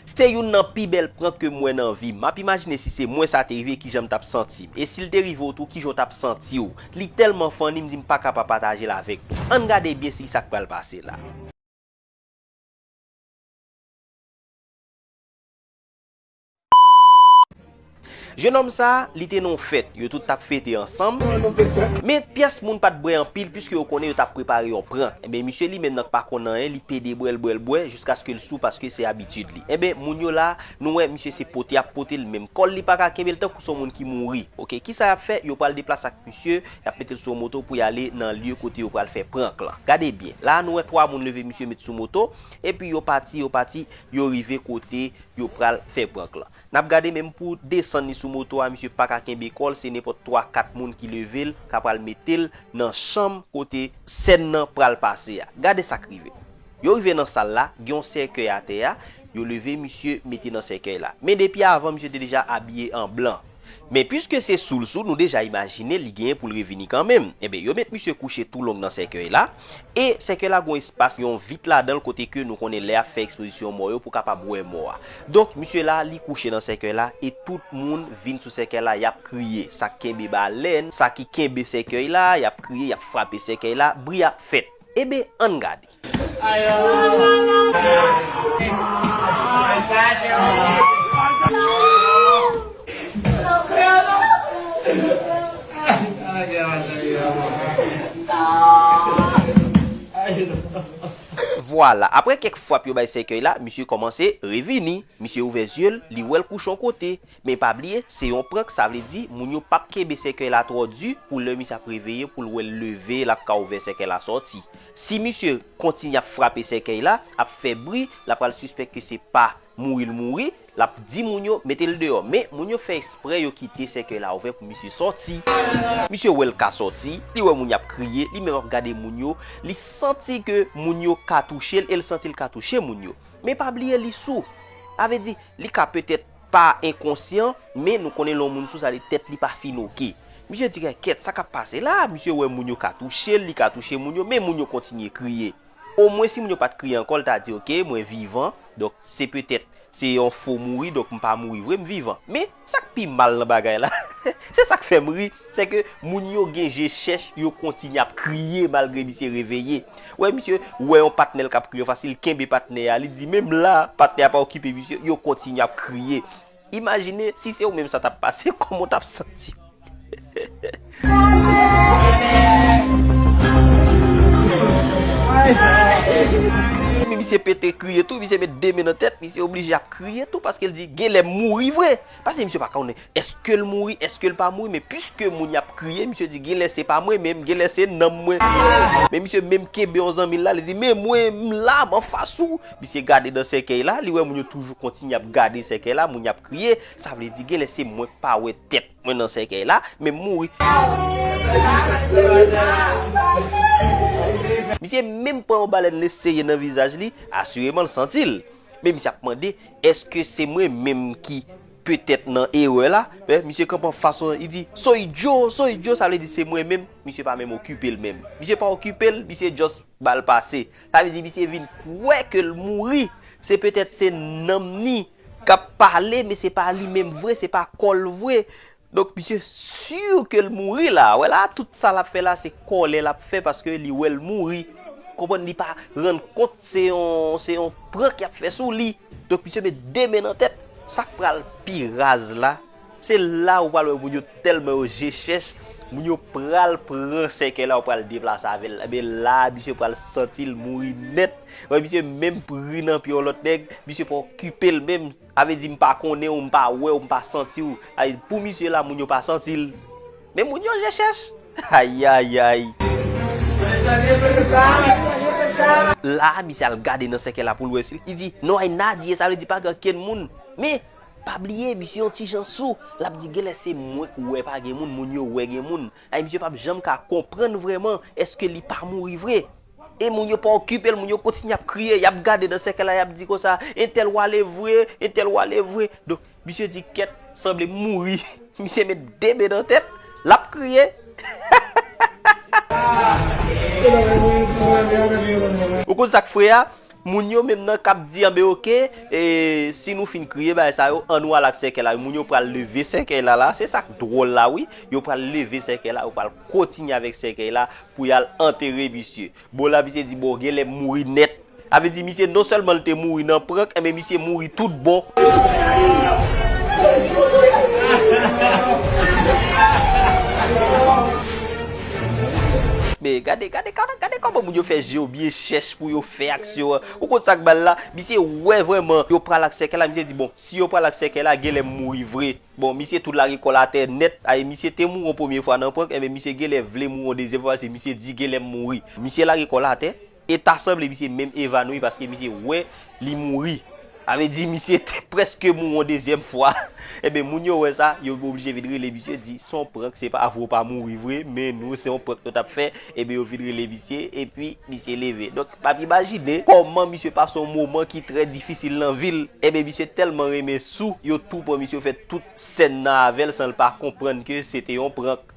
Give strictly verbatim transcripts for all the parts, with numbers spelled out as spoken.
Se youn nan pi bèl prank ke m wè nan vi m. M ap imajine si se mwen sa te rive, kijan m t ap santi m. E si l te rive w tou, kijan w t ap santi w? Li tèlman funny, m di m pa ka pa pataje l avèk nou. Ann gade byen si sa k pral pase la. Jennonm sa, li te nan yon fèt, yo tout t ap fete ansanm. Men pyès moun pa t bwè anpil, piske yo konnen yo t ap prepare yon prank. Enben, misye li menm nan k pa konn anyen, li pede bwè l, bwè l, bwè, jiskaske l sou, paske se abitid li. Enben, moun yo la, nou wè misye se pote y ap pote l, menm kò l li pa ka kenbe l, tankou se yon moun ki mouri. Oke, kisa y ap fè? Yo pral deplase ak misye, y ap mete l sou yon moto pou y ale nan lye kote yo pral fè prank lan. Gade byen, la nou wè twa moun leve misye met sou moto, epi yo pati, yo pati, yo rive kote yo pral fè prank lan. N ap gade menm pou desann li sou moto a, misye pa ka kenbe kò l, se nenpòt twa, kat moun ki leve l, k ap pral mete l nan chanm kote sèn nan pral pase a. Gade sa k rive. Yo rive nan sal la, gen yon sèkèy atè a, yo leve misye mete nan sèkèy la. Men depi avan, misye te deja abiye an blan. Men piske se sou l sou, nou deja imajine li genyen pou l revini kanmenm. Enben, yo met misye kouche tou long nan sèkèy la, e sèkèy la gon espas, yon vit ladan l kote ke nou konnen lè y ap fè ekspozisyon mò yo pou kapab wè mò a. Donk, misye la, li kouche nan sèkèy la, e tout moun vin sou sèkèy la, y ap kriye. Sa k kenbe balèn, sa ki kenbe sèkèy la, y ap kriye, y ap frape sèkèy la, bri ap fèt. Enben, ann gade. Vwala, apre kèk frap yo bay sèkèy la, misye kòmanse revini. Misye ouvè zye l, li wè l kouche yon kote. Men pa bliye, se yon prank, sa vle di moun yo p ap kenbe sèkèy la twò di pou lè misye ap reveye, pou l wè l leve, l ap ka ouvè sèkèy la sòti. Si misye kontinye ap frape sèkèy la, ap fè bri, l ap pral sispèk ke se pa mouri l mouri, l ap di moun yo mete l deyò. Men moun yo fè eksprè yo kite sèkèy la ouvè pou misye sòti. Misye wè l ka sòti, li wè moun y ap kriye, li menm ap gade moun yo, li santi ke moun yo ka touche l e l santi l ka touche moun yo. Men pa bliye li sou. Sa vle di, li ka petèt pa enkonsyan, men nou konnen lè yon moun sou, sa vle di tèt li pa fin oke. Misye di, "Kèt, sa k ap pase la?" Misye wè moun yo ka touche l, li ka touche moun yo, men moun yo kontinye kriye. Omwen si moun yo pa t kriye ankò, l ta di, "Oke, mwen vivan, donk se petèt, se yon fo mouri, donk m pa mouri vre, m vivan." Men, sa k pi mal nan bagay la, se sa k fè m ri, se ke moun yo gen je chèch, yo kontinye ap kriye malgre misye reveye. Wè, misye wè yon patnè l k ap kriye anfas li, l kenbe patnè a, li di, "Menm la, patnè a pa okipe misye," yo kontinye ap kriye. Imajine, si se ou menm sa t ap pase, kòman w t ap santi w? Men misye pete kriye tou, misye met de men nan tèt, misye oblije ap kriye tou, paske l di, "Genlè m mouri vre." Paske misye pa konnen èske l mouri, èske l pa mouri, men piske moun y ap kriye, misye di, "Genlè se pa mwen menm, genlè se nanm mwen." Men misye menm kenbe yon zanmi l la, li di, "Men mwen, m la, m anfas ou." Misye gade nan sèkèy la, li wè moun yo toujou kontinye ap gade sèkèy la, moun y ap kriye, sa vle di, "Genlè se mwen k pa wè tèt mwen nan sèkèy la, men m mouri." Misye menm pran yon balèn, l eseye nan vizaj li, asireman l santi l. Men misye ap mande, "Èske se mwen menm ki petèt nan erè la?" Wè, misye kanpe anfas yon, li di, "Soy yo, soy yo," sa vle di, "Se mwen menm." Misye pa menm okipe l menm. Misye pa okipe l, misye just ba l pase. Sa vle di, misye vin kwè ke l mouri. Se petèt se nanm ni k ap pale, men se pa li menm vre, se pa kò l vre. Donk, misye si ke l mouri la. Wè la, tout sa l ap fè la, se kòlè l ap fè paske li wè l mouri. Konprann, li pa rann kont se yon, se yon prank y ap fè sou li. Donk, misye met de men nan tèt. Sa k pral pi raz la, se la ou pral wè moun yo tèlman yo je chèch, moun yo pral pran sèkèy la, yo pral deplase avè l. Ebyen, la, misye pral santi l mouri nèt. Wè, misye menm pri nan pye yon lòt nèg, misye pa okipe l menm. Sa vle di, "M pa konnen w, m pa wè w, m pa santi w." Ay, pou misye la, moun yo pa santi l. Men moun yo je chèch. Ayayay. La, misye al gade nan sèkèy la pou l wè si l. Li di, "No hay nadie," sa vle di, "Pa gen okenn moun." Men, pa bliye, misye yon ti jan sou. L ap di, "Genlè se mwen k wè pa gen moun, moun yo wè gen moun." Ay, misye p ap janm ka konprann vrèman èske li pa mouri vre. E moun yo pa okipe l, moun yo kontinye ap kriye, y ap gade nan sèkèy la, y ap di konsa, "Entèl w ale vre, entèl w ale vre." Donk, misye di, "Kèt, sanble m mouri." Misye met de men nan tèt, l ap kriye. Ou konn sa k fre a? Moun yo menm nan k ap di, anben oke, e, si nou fin kriye bagay sa yo, an nou al ak sèkèy la. Moun yo pral leve sèkèy la la, se sa k dwòl la wi. Yo pral leve sèkèy la, yo pral kontinye avèk sèkèy la pou y al antere misye. Bon la misye di, bon, genlè m mouri nèt. Sa vle di misye non sèlman l te mouri nan prank, enben misye mouri tout bon. Men gade, gade, gade, gade kòman moun yo fè je yo byen chèch pou yo fè aksyon an. Ou konn sa k ba l la? Misye wè vrèman yo pral ak sèkèy la, misye di, bon, si yo pral ak sèkèy la, genlè m mouri vre. Bon, misye tou lage kò l atè nèt. Ay, misye te mouri yon premye fwa nan prank, enben misye genlè vle mouri yon dezyèm fwa, paske misye di genlè m mouri. Misye lage kò l atè, e ta sanble misye menm evanoui, paske misye wè li mouri. Sa vle di misye te prèske mouri yon dezyèm fwa. Enben, moun yo wè sa, yo oblije vin rele misye, di, se yon prank, se pa vre w pa mouri vre, men nou, se yon prank nou t ap fè. Enben, yo vin rele misye, epi misye leve. Donk, m ap imajine kòman misye pase yon moman ki trè difisil nan vi l. Enben, misye tèlman renmen sou, yo tou pran misye, yo fè tout sèn nan avè l san l pa konprann ke se te yon prank.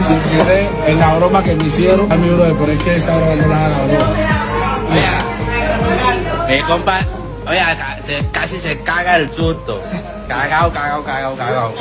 Si quiere, en la broma que me hicieron, a mi brother, pero es que esa broma no la haga, bro. Oye, mi compa, oye, acá, se, casi se caga el susto. Cagao, cagao, cagao, cagao.